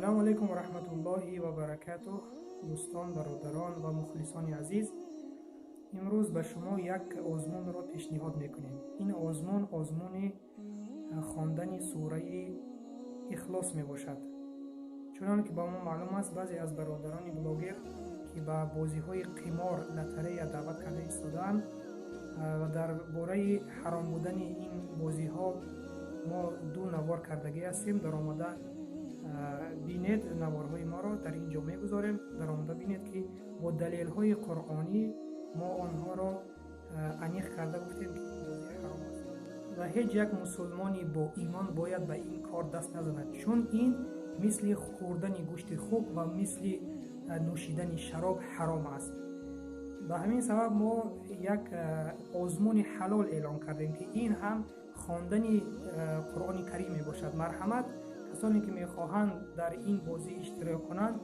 Ассалому алайкум ва раҳматуллоҳи ва баракатуҳ. Дӯстон, бародарон ва мухлисони азиз, имрӯз ба шумо як озмунро пешниҳод мекунем. Ин озмун озмуни хондани сураи Ихлос мебошад. Чунон ки ба мо маълум аст, баъзе аз бародарони блогер, ки ба бозиҳои қимор, лотерея даъват карда истодаанд ва дар бораи ҳаром будани ин бозиҳо мо ду навор кардагӣ ҳастем. Даромада бинед, наворҳои моро дар ин ҷо мегузорем. Даромада бинед, ки бо далелҳои қуръонӣ мо онҳоро аниқ карда гуфтем, ки бозӣ ҳаром аст ва ҳеҷ як мусулмони бо имон бояд ба ин кор даст назанад, чун ин мисли хӯрдани гӯшти хук ва мисли нӯшидани шароб ҳаром аст. Ба ҳамин сабаб мо як озмуни ҳалол эълон кардем, ки ин ҳам хондани Қуръони Карим мебошад. Марҳамат, касоне ки мехоҳанд дар ин бозӣ иштирок кунанд,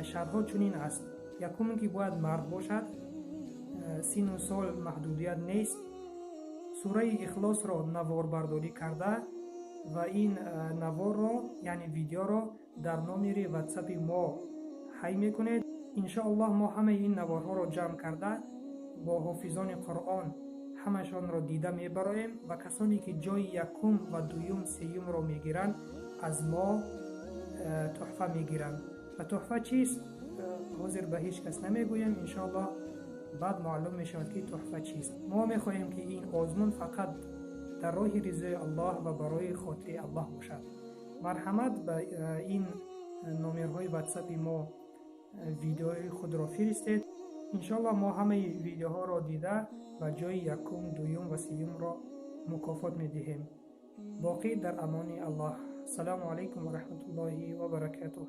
шартҳо чунин аст. Якум, ки бояд мард бошад, сину сол маҳдудият нест, сураи Ихлосро наворбардорӣ карда ва ин наворро, яъне видеоро, дар номери ватсапи мо ҳай мекунед. Иншоаллоҳ, мо ҳамаи ин наворҳоро ҷамъ карда, бо ҳофизони Қуръон ҳамашонро дида мебароем ва касоне ки ҷои якум ва дуюм, сеюмро мегиранд, аз мо тӯҳфа мегиранд. Ва тӯҳфа чист, ҳозир ба ҳеҷ кас намегӯем. Иншоаллоҳ, баъд маълум мешавад, ки тӯҳфа чист. Мо мехоҳем, ки ин озмун фақат дар роҳи ризои Аллоҳ ва барои хотири Аллоҳ бошад. Марҳамат, ба ин номерҳои ватсапи мо видеои худро фиристед. Иншоаллоҳ, мо ҳамаи видеоҳоро дида ва ҷои якум, дуюм ва сеюмро мукофот медиҳем. Боқӣ дар амони Аллоҳ. Ассалому алайкум ва раҳматуллоҳи ва баракатуҳ.